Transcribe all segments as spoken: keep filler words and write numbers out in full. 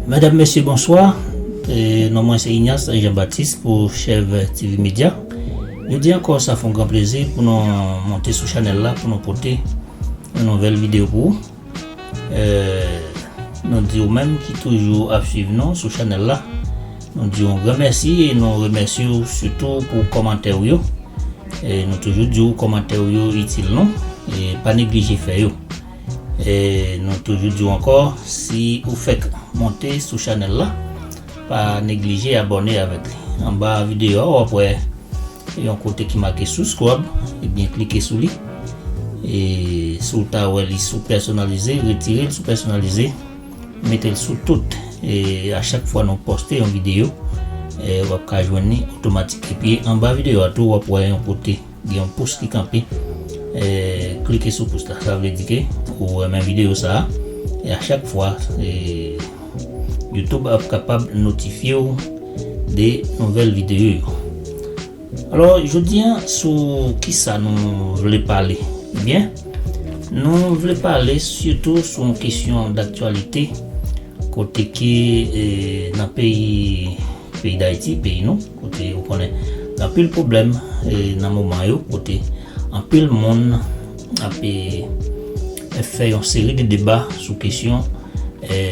Medam, mesye, bonswa. E, non mwen se Ignace Jean Baptiste pou Chèv T V Media. Jodi ankò, sa fè yon gran plezi pou nou monte sou chanèl la, pou nou pote yon nouvèl videyo pou ou. E, nou di ou menm ki toujou ap swiv nou sou chanèl la, nou di yon gran mèsi e nou remèsye w sitou pou kòmantè w yo. E nou toujou di w kòmantè w yo itil nou, e pa neglije fè yo. E nou toujou di w ankò, si ou fèk monte sou chanèl la, pa neglije abòne avèk li. Anba videyo a, w ap wè yon kote ki make subscribe, ebyen klike sou li. E si w ta wè li sou pèsonalize, retire l sou pèsonalize, mete l sou tout. E a chak fwa nou poste yon videyo, e w ap ka jwenn li otomatik. Epi anba videyo a tou, w ap wè yon kote gen yon pous ki kanpe. E klike sou pous la. Sa vle di ke ou renmen videyo sa a. E a chak fwa, e, YouTube ap kapab notifye w de nouvèl videyo yo. Alò, jodi a, sou kisa nou vle pale? Ebyen, nou vle pale sitou sou yon kesyon daktyalite, kote ke, e, nan peyi, peyi Dayiti, peyi nou, kote ou konnen gen anpil pwoblèm, e, nan moman yo, kote anpil moun ap, e, fè yon seri de deba sou kesyon, e,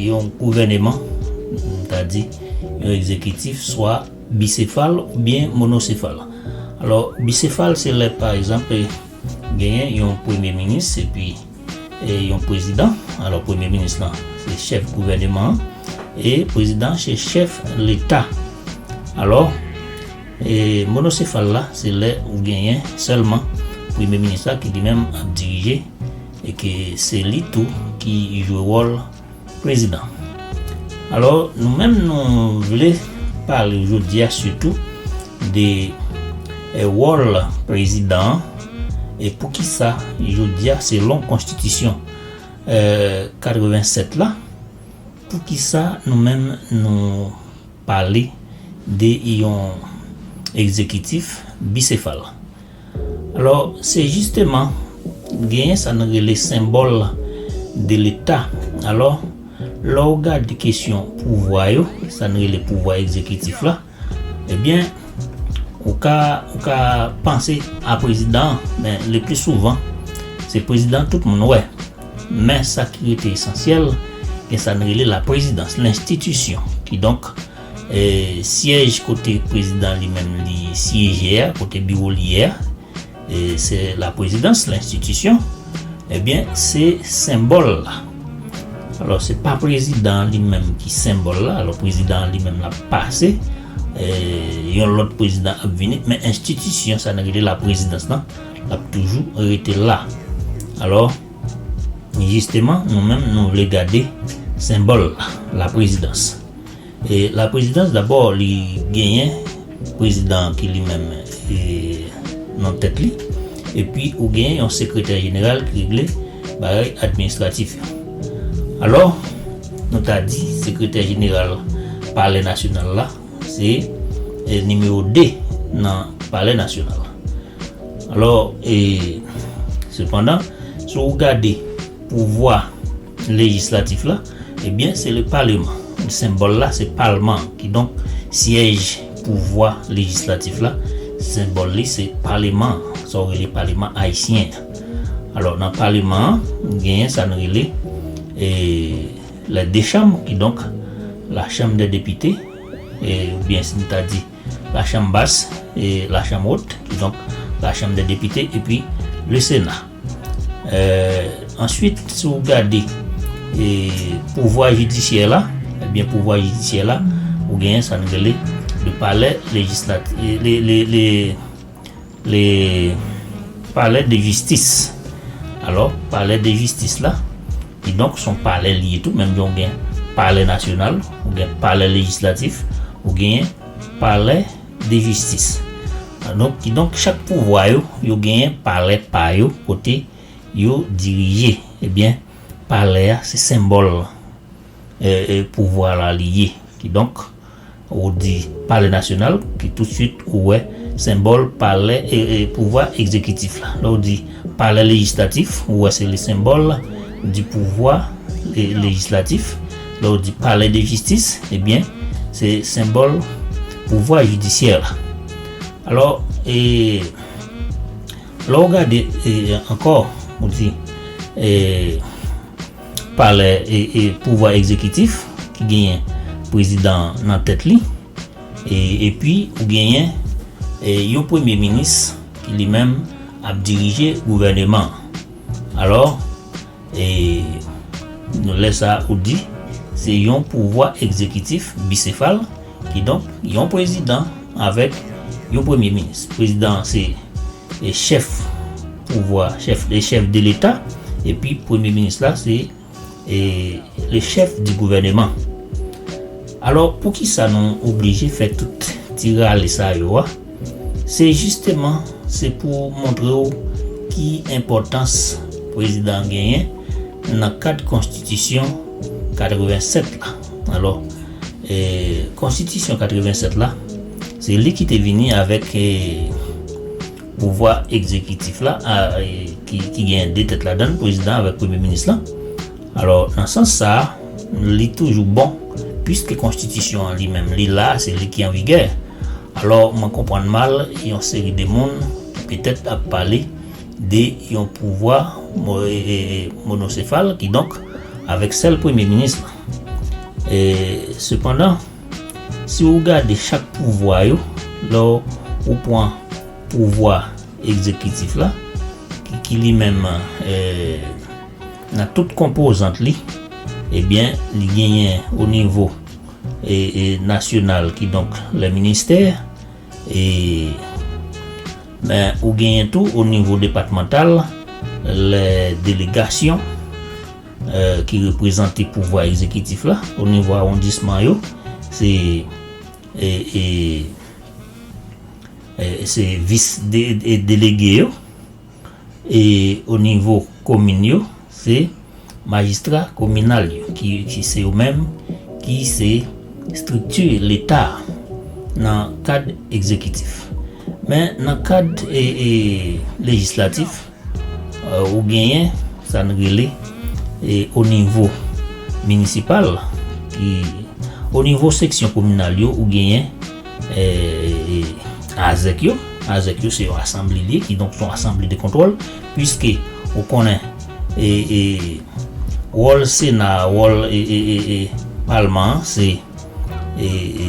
yon gouvèneman, m ta di, yon egzekitif, swa bisefal oubyen monosefal. Alò, bisefal, se lè, pa egzanp, genyen yon premye minis epi, e, yon prezidan. Alò, premye minis lan, se chèf gouvèneman an, e prezidan, se chèf leta. Alò, e, monosefal la, se lè ou genyen sèlman premye minis la ki li menm ap dirije, e ke se li tou ki jwe wòl prezidan. Alò, nou menm nou vle pale jodi a sitou de, e, wòl prezidan an, e poukisa jodi a, selon konstitisyon, e, katrevennsèt la, poukisa nou menm nou pale de yon egzekitif bisefal? Alò, se jisteman genyen sa n rele senbòl de leta. Alò, lè w gade kesyon pouvwa yo, sa n rele pouvwa egzekitif la, ebyen, ou ka, ou ka panse a prezidan an, men le pli souvan, se prezidan tout moun wè. Men sa ki rete esansyèl, gen sa n rele laprezidans, lenstitisyon. Kidonk, e, syèj kote prezidan li menm li syeje a, kote biwo li ye a, e, se laprezidans, lenstitisyon, ebyen, se senbòl la. Alò, se pa prezidan an li menm ki senbòl la. Alò, prezidan an li menm l ap pase, e, yon lòt prezidan ap vini, men enstitisyon sa n rele laprezidans lan, l ap toujou rete la. Alò, jisteman, nou menm, nou vle gade senbòl la, laprezidans. E laprezidans, dabò, li genyen prezidan an ki li menm, e, nan tèt li, epi ou genyen yon sekretè jeneral ki regle bagay administratif yo. Alò, nou ta di sekretè jeneral Palè Nasyonal la, se, e, nimewo de nan Palè Nasyonal. Alò, e, sepandan, si w gade pouvwa lejislatif la, ebyen, se le paleman. Senbòl la, se palman. Kidonk, syèj pouvwa lejislatif la, senbòl li, se paleman. Sa w rele paleman ayisyen an. Alò, nan paleman an, genyen sa n rele, e, les deux chambres, kidonk, la Chambre des députés, e, oubyen si n ta di la Chambre basse et la Chambre haute, kidonk la Chambre des députés epi le Sénat. E, answit, si w gade, e, pouvwa jidisyè la, ebyen, pouvwa jidisyè la, ou genyen sa n rele le palais législatif, le, le, le, le palais de justice. Alò, palè de jistis la, kidonk, se yon palè li ye tou, menm jan w gen palè nasyonal, ou gen palè lejislatif, ou genyen palè de jistis. Donk, kidonk, chak pouvwa yo, yo genyen palè pa yo, kote yo dirije. Ebyen, palè a, se senbòl, e, e, pouvwa la li ye. Kidonk, ou di palè nasyonal, ki toutswit ou wè senbòl palè, e, e, pouvwa egzekitif la. Lè ou di palè lejislatif, ou wè se le senbòl di pouvwa le-, lejislatif. Lè w di palais de justice, ebyen, se senbòl pouvwa jidisyè la. Alò, e, lè w gade, e, ankò, ou di, e, palè, e, e, pouvwa egzekitif ki genyen prezidan nan tèt li, e, epi ou genyen, e, yon premye minis ki li menm ap dirije gouvèneman. Alò, e, nou lè sa ou di, se yon pouvwa egzekitif bisefal, kidonk yon prezidan avèk yon premye minis. Prezidan an se, e, chèf pouvwa, chèf, e, chèf de leta, epi premye minis la se, e, le chef du gouvernement. Alò, poukisa nou oblije fè tout ti rale sa yo a? Se jisteman, se pou montre w ki enpòtans prezidan an genyen nan kad konstitisyon katrevennsèt la. Alò, e, konstitisyon katrevennsèt la, se li ki te vini avèk, e, pouvwa egzekitif la, a, e, ki, ki gen de tèt ladan l, prezidan avèk premye minis la. Alò, nan sans sa a, li toujou bon, piske konstitisyon an li menm, li la, se li ki an vigè. Alò, mwen konprann mal yon seri de moun ki petèt ap pale de yon pouvwa mo-, e, e, e, monosefal, kidonk, avèk sèl premye minis la. E, sepandan, si w gade chak pouvwa yo, lè w pran pouvwa egzekitif la, ki, ki li menm, e, nan tout konpozant li, ebyen, li genyen o nivo, e, e, nasyonal, kidonk, lè ministè, e, men ou genyen tou o nivo depatmantal, lè delegasyon, e, ki reprezante pouvwa egzekitif la, o nivo awondisman yo, se, e, e, e, se vis de, de, delege yo, e o nivo komin yo, se majistra kominal yo, ki, ki se yo menm, ki se estrikti leta a nan kad egzekitif. Men nan kad, e, e, lejislatif, e, ou genyen sa n rele, e, o nivo minisipal, ki, o nivo seksyon kominal yo, ou genyen, e, e, azèk yo. Azèk yo se yon asanble li ye, kidonk se yon asanble de kontwòl, piske ou konnen, e, e, wòl Sena, wòl, e, e, e, e, Palman an, se, e, e,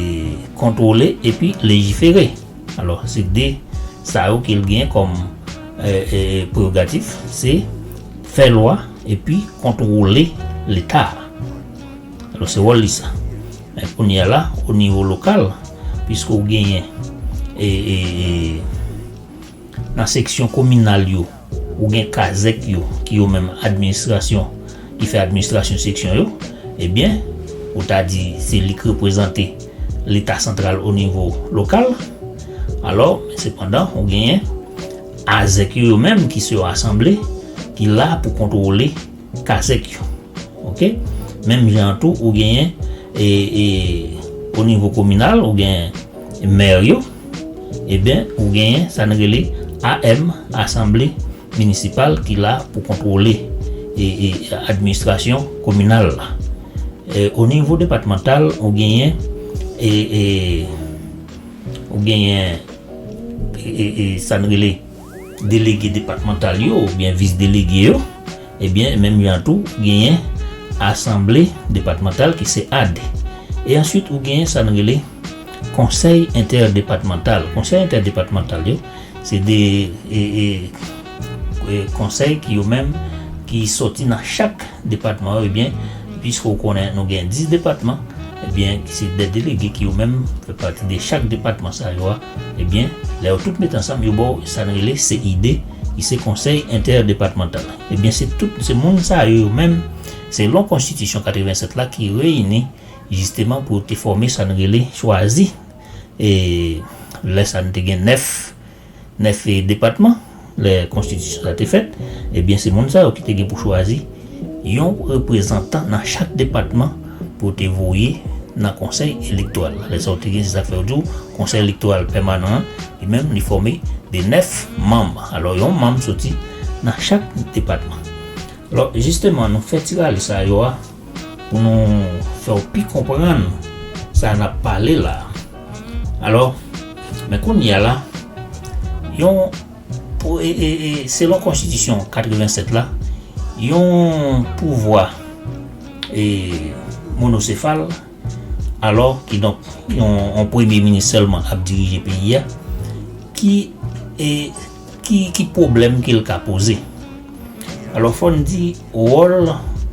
kontwole epi lejifere. Alò, se de sa yo ke l gen kòm, e, e, prerogatif, se fè lwa epi kontwole Leta a. Alò, se wòl li sa. Men kounye a la, o nivo lokal, piske w genyen, e, e, e, nan seksyon kominal yo, ou gen kazèk yo, ki yo menm administrasyon, ki fè administrasyon seksyon yo, ebyen, ou ta di se li k reprezante Leta santral o nivo lokal. Alò, men sepandan, ou genyen azèk yo, yo menm ki se yon asanble ki la pou kontwole kazèk yo. Oke? Menm jan an tou, ou genyen, e, e, o nivo kominal, ou genyen mè yo, ebyen, ou genyen sa n rele A M, Asanble Minisipal, ki la pou kontwole, e, e, administrasyon kominal la. E, o nivo depatmantal, ou genyen, e, e, ou genyen, e, e, e, sa n rele delege depatmantal yo, oubyen vis delege yo, ebyen, menm jan tou, genyen asanble depatmantal ki se ad. E answit, ou genyen sa n rele konsèy entèdepatmantal. Konsèy entèdepatmantal yo, se de, e, e, e, konsèy ki yo menm ki sòti nan chak depatman yo, ebyen, piske w konnen nou gen dis depatman, ebyen, se de delege ki yo menm fè pati de chak depatman sa yo a, ebyen, lè yo tout mete ansanm, yo ba w sa n rele C I D, ki se konsèy entèdepatmantal. Ebyen, se tout, se moun sa yo, yo menm, selon konstitisyon katrevennsèt la, ki reyini, jisteman, pou yo te fòme sa n rele chwazi, e lè sa n te gen nèf, nèf, e, depatman, lè konstitisyon sa te fèt, ebyen, se moun sa yo ki te gen pou chwazi yon reprezantan nan chak depatman pou te voye nan konsèy elektoral. Lè sa yo te gen, se sa k fè yo di w, konsèy elektoral pèmanan an, li menm, li fòme de nèf manm. Alò, yon manm soti nan chak depatman. Alò, jisteman, nou fè ti rale sa yo a pou nou fè w pi konprann sa n ap pale la. Alò, men kounye a la, yon, pou, e, e, e, selon Konstitisyon katrevennsèt la, yon pouvwa, e, monosefal, alò, kidonk, yon, yon premye minis sèlman ap dirije peyi a, ki, e, ki, ki pwoblèm ke l ka poze? Alò, fò n di, wòl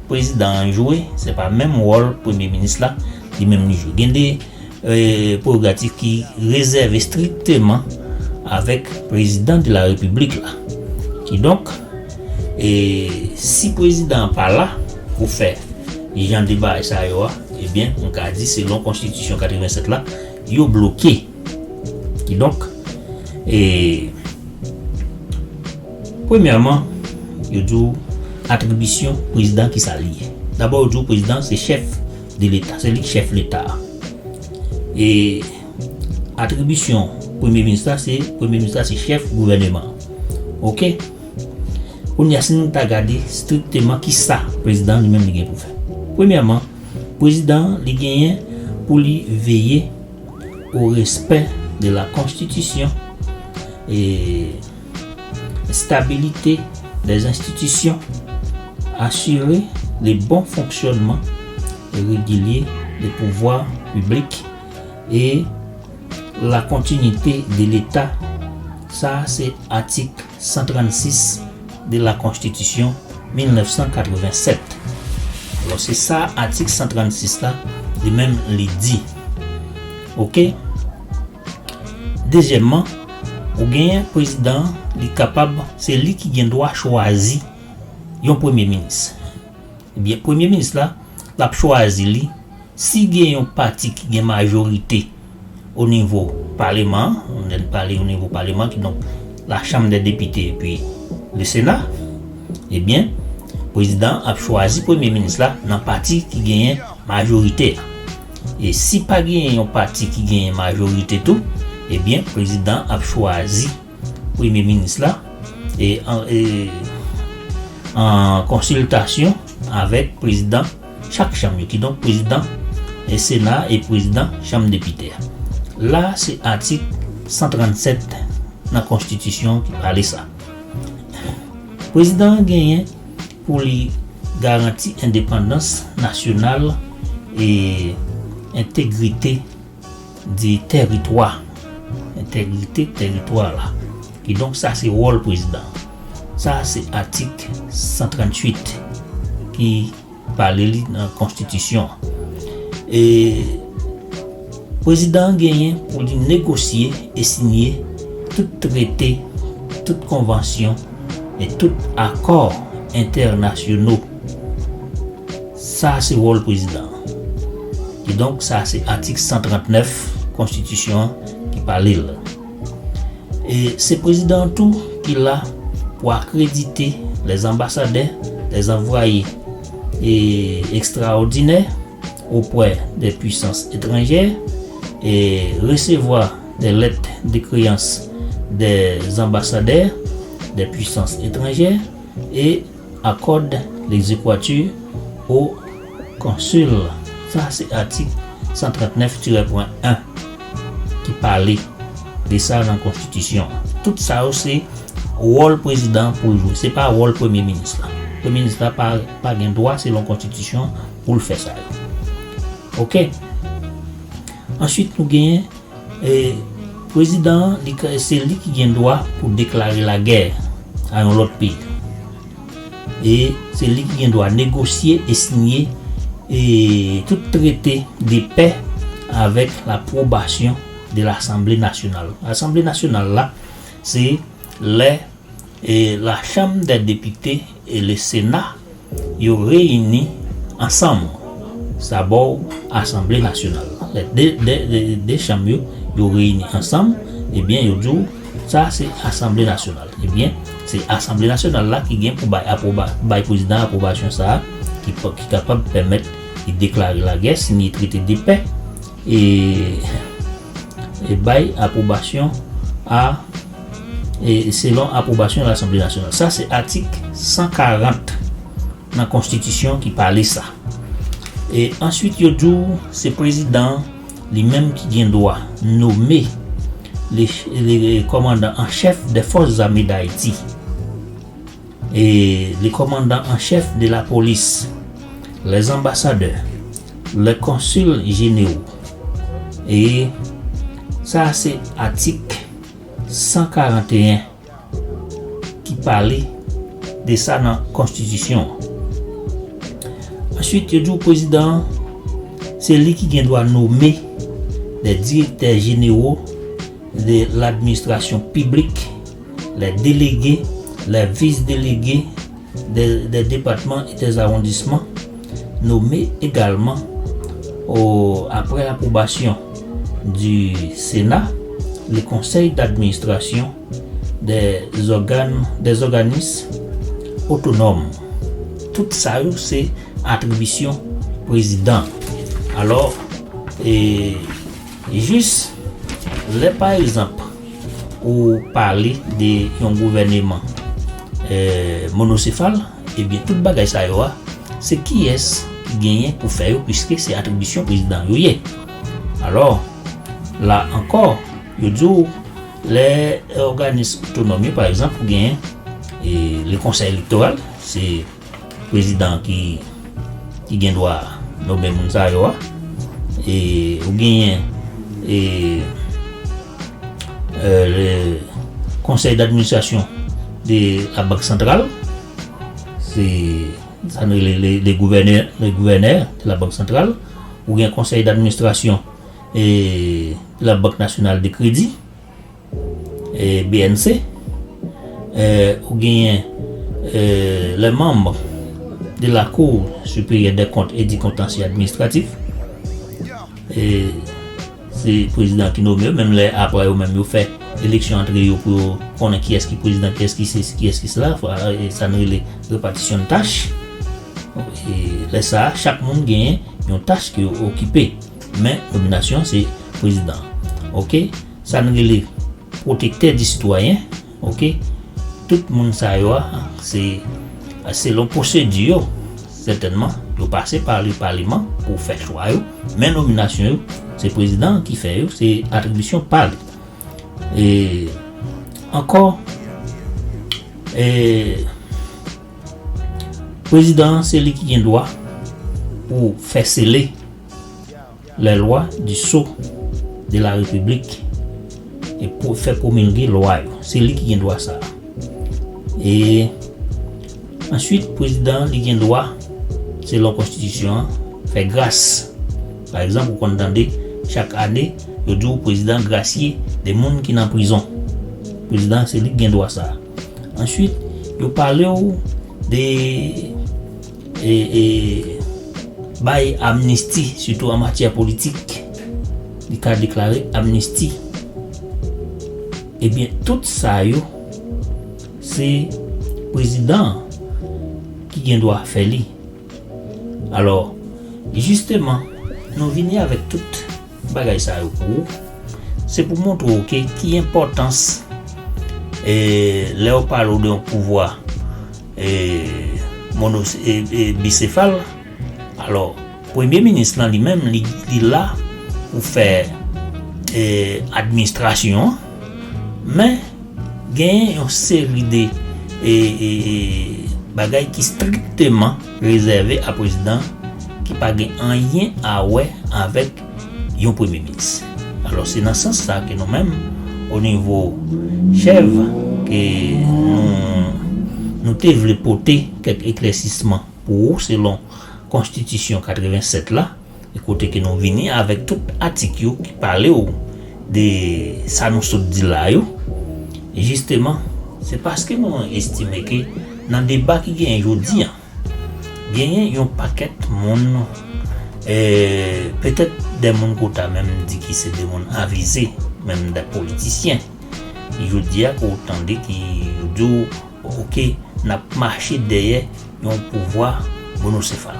prezidan an jwe, se pa menm wòl premye minis la, li menm li jwe. Gen de, e, prerogatif ki rezève strikteman avèk prezidan de la repiblik la. Kidonk, e, si prezidan an pa la pou fè jan de bagay sa yo a, ebyen, nou ka di, selon Konstitisyon katrevennsèt la, yo bloke. Kidonk, e, premyèman, yo di w atribisyon prezidan ki sa l ye. Dabò, yo di w prezidan se chèf de Leta, se li ki chèf Leta a. E atribisyon premye minis la, se, premye minis la se chèf gouvèneman. Oke? Kounye a, si nou ta gade strikteman ki sa prezidan li menm li gen pou fè. Premyèman, prezidan li genyen pou li veye au respect de la Constitution et stabilité des institutions, assurer le bon fonctionnement régulier des pouvoirs publics et la continuité de l'État. Sa, se atik san trannsis de la Konstitisyon mil nèf san katrevennsèt. Alò, se sa atik san trannsis la, li menm, li di. Oke? Dezyèmman, ou genyen prezidan, li kapab, se li ki gen dwa chwazi yon premye minis. Ebyen, premye minis la, l ap chwazi li. Si gen yon pati ki gen majorite o nivo paleman an, lè n pale o nivo paleman, kidonk la Chambre des Députés epi le Sénat, ebyen, prezidan an ap chwazi premye minis la nan pati ki genyen majorite a. E si pa genyen yon pati ki genyen majorite tou, ebyen, prezidan an ap chwazi premye minis la e an, e an konsiltasyon avèk prezidan chak chanm yo, kidonk prezidan e Sena e prezidan chanm depite a. La, se atik san trannsèt nan konstitisyon ki pale sa. Prezidan an genyen pou li garanti endepandans nasyonal e entegrite di tèritwa, entegrite tèritwa la. Kidonk, sa se wòl prezidan. Sa se atik san tranntuit ki pale li nan konstitisyon an. E prezidan an genyen pou li negosye e sinye tout trete, tout konvansyon e tout akò entènasyonal. Sa se wòl prezidan an. Kidonk, sa se atik san trannèf konstitisyon an ki pale l. E se prezidan an tou ki la pou akredite les ambassadeurs, les envoyés, e, extraordinaires auprès des puissances étrangères, et recevoir des lettres de créance des ambassadeurs des puissances étrangères, et accorde l'exéquatur au consul. Sa se atik san trannèf tirè pwen en ki pale de sa nan konstitisyon an. Tout sa yo se wòl prezidan pou l jwe. Se pa wòl premye minis la. Premye minis la pa, pa gen dwa selon konstitisyon pou l fè sa yo. Oke? Answit, nou genyen, e, prezidan an, li ka, se li ki gen dwa pou deklare lagè a yon lòt peyi. E se li ki gen dwa negosye e sinye, e, tout trete de pè avèk lapwobasyon de Lasanble Nasyonal. Lasanble Nasyonal la, se lè, e, la Chambre des Députés e le Sénat yo reyini ansanm. Sa ba w Asanble Nasyonal. Lè de, de, de, de chanm yo, yo reyini ansanm, ebyen, yo di w, sa se Asanble Nasyonal. Ebyen, se Asanble Nasyonal la ki gen pou bay apwoba-, bay prezidan apwobasyon sa a, ki pa, ki kapab pèmèt li deklare lagè, sinye trete de pè, e, e bay apwobasyon a, e selon apwobasyon Lasanble Nasyonal. Sa se atik san karant nan konstitisyon ki pale sa. E answit, yo di w se prezidan an li menm ki gen dwa nome le, le kòmandan an chèf dè fòs zame d Ayiti, e le kòmandan an chèf de la polis, les ambassadeurs, les consuls généraux. E sa a se atik san karanteyen ki pale de sa nan konstitisyon an. Answit, yo di w prezidan an, se li ki gen dwa nome des directeurs généraux de l'administration publique, les délégués, les vice-délégués des, des départements et des arrondissements, nommés également au, après l'approbation du Sénat, le conseil d'administration des organes, des organismes autonomes. Tout sa yo se atribisyon prezidan. Alò, e, jis lè, pa egzanp, ou pale de yon gouvèneman, e, monosefal, ebyen, tout bagay sa yo a, se kiyès ki genyen pou fè yo, piske se atribisyon prezidan yo ye. Alò, la ankò, yo di w, lè òganis otonòm yo, pa egzanp, ou genyen, e, le konsèy elektoral, se prezidan ki, ki gen dwa nonmen moun sa yo a. E, ou genyen, e, e, le konsèy d'administrasyon de la Bank Santral, se sa nou rele le, le gouvènè, le gouvènè de la Bank Santral. Ou gen konsèy d'administrasyon, e, de la Banque Nationale de Crédit, e, B N C. E, ou genyen, e, les membres de la Cour supérieure des comptes et du contentieux administratif. E, se prezidan ki nome yo, menm lè apre yo menm yo fè eleksyon antre yo pou yo konnen kiyès ki prezidan, kiyès ki sesi, kiyès ki sela, fwa, e, sa nou rele repatisyon de tach. E, lè sa a, chak moun genyen yon tach ke yo okipe. Men, nominasyon an se prezidan. Oke? Sa n rele pwotektè di sitwayen. Oke? Tout moun sa yo a, se selon pwosedi yo, sètènman, yo pase pa le paleman pou fè chwa yo. Men nominasyon yo, se prezidan an ki fè yo, se atribisyon pa li. E ankò, e, prezidan an, se li ki gen dwa pou fè sele les lois du sceau de la République e pou fè pwomilge lwa yo. Se li ki gen dwa sa a. E answit, prezidan an, li gen dwa, selon konstitisyon an, fè gras. Pa egzanp, ou konn tande, chak ane, yo di w prezidan grasye de moun ki nan prizon. Prezidan an, se li ki gen dwa sa a. Answit, yo pale w de, e, e, bay amnisti, sitou an matyè politik. Li ka deklare amnisti. Ebyen, tout sa yo, se prezidan an ki gen dwa fè li. Alò, jisteman, nou vini avèk tout bagay sa yo pou ou. Se pou montre w ke ki enpòtans, e, lè yo pale w de yon pouvwa, e, mono, e, e, bisefal. Alò, premye minis lan li menm, li, li la pou fè, e, administrasyon an, men genyen yon seri de, e, e, e, bagay ki strikteman rezève a prezidan, ki pa gen anyen a wè avèk yon premye minis. Alò, se nan sans sa ke nou menm, o nivo chèv, ke nou, nou te vle pote kèk eklèsisman pou ou, selon konstitisyon katrevennsèt la, e kote ke nou vini avèk tout atik yo ki pale w de sa nou sot di la yo. E jisteman, se paske nou estime ke nan deba ki genyen jodi a, genyen yon pakèt moun, e, petèt de moun ke w ta menm di ki se de moun avize, menm de politisyen. Jodi a, ke w tande ki yo di w, oke, n ap mache dèyè yon pouvwa monosefal.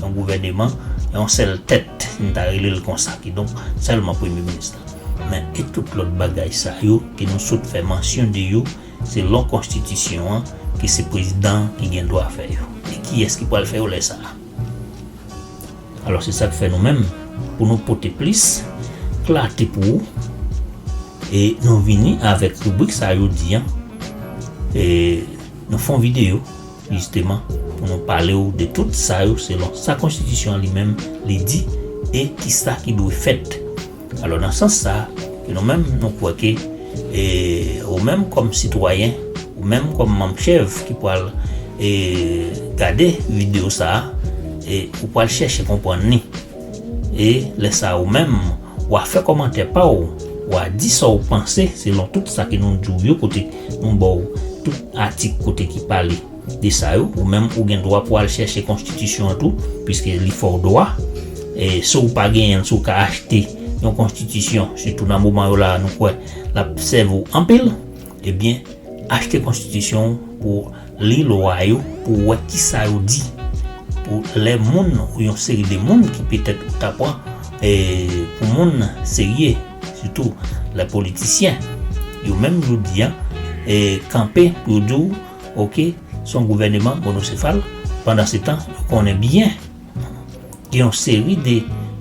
Yon gouvèneman, yon sèl tèt, n ta rele l konsa, kidonk sèlman premye minis la. Men e tout lòt bagay sa yo, ke nou sot fè mansyon de yo, selon konstitisyon an, ke se prezidan an ki gen dwa fè yo. E kiyès ki pral fè yo lè sa a? Alò, se sa k fè nou menm, pou nou pote plis klate pou ou, e nou vini avèk ribrik sa yo di an. E nou fè yon videyo, jisteman, pou nou pale w de tout sa yo selon sa konstitisyon an li menm li di e kisa ki dwe fèt. Alò, nan sans sa, ke nou menm, nou kwè ke, e, ou menm kòm sitwayen, ou menm kòm manm chèv ki pral, e, gade videyo sa a, e ou pral chèche konprann li. E lè sa a, ou menm, w a fè kòmantè pa w, w a di sa w panse selon tout sa ke nou di w yo, kote nou ba w tout atik kote ki pale de sa yo. Ou menm, ou gen dwa pou al chèche konstitisyon an tou, piske li fè w dwa. E si w pa genyen l, si w ka achte yon konstitisyon, sitou nan moman yo la, nou kwè l ap sèvi w anpil, ebyen, achte konstitisyon w pou li lwa yo, pou w wè kisa yo di. Pou lè moun, ou yon seri de moun ki petèt ou ta pran, e, pou moun serye, sitou lè politisyen, yo menm, yo di an, e, kanpe pou yo di w, oke, se yon gouvèneman monosefal. Pandan se tan, yo konnen byen gen yon seri de,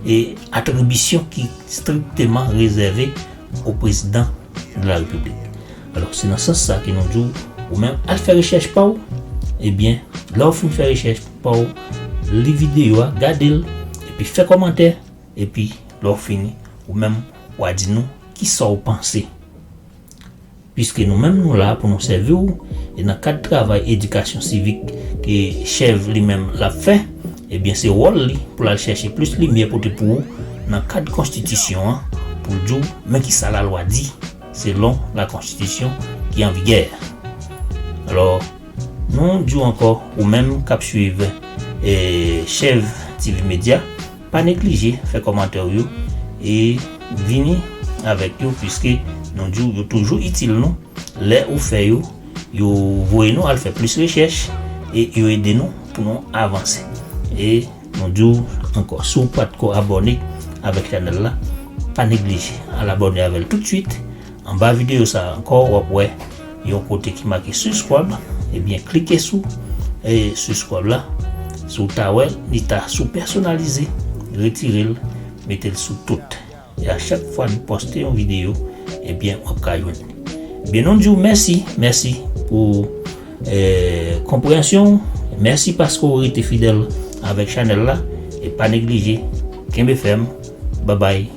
e, atribisyon ki strikteman rezève o prezidan de la repiblik. Alò, se nan sans sa ke nou di w, ou menm, al fè rechèch pa w. Ebyen, lè w fin fè rechèch pa w, li videyo a, gade l, epi fè kòmantè, epi lè w fini, ou menm, w a di nou kisa w panse. Piske nou menm, nou la pou nou sèvi w, e nan kad travay edikasyon sivik ke chèv li menm l ap fè, ebyen, se wòl li pou l al chèche plis limyè pote pou ou nan kad konstitisyon an, pou l di w men kisa lalwa di selon la konstitisyon ki an vigè. Alò, nou di w ankò, ou menm k ap swiv, e, Chèv T V Media, pa neglije fè kòmantè w yo e vini avèk yo, piske nou di w yo toujou itil nou. Lè ou fè yo, yo voye nou al fè plis rechèch e yo ede nou pou nou avanse. E nou di w ankò, si w pa t ko abòne avèk chanèl la, pa neglije al abòne avè l toutswit. Anba videyo sa a ankò, w ap wè yon kote ki make subscribe. Ebyen, klike sou, e, subscribe la. Si w ta wè, li ta sou pèsonalize, retire l, mete l sou tout. E a chak fwa nou poste yon videyo, ebyen, w ap ka jwenn li. Ebyen, nou di w mèsi, mèsi pou, e, konpreyansyon w. Mèsi paske w rete fidèl avèk chanèl la. E pa neglije, kenbe fèm. Babay.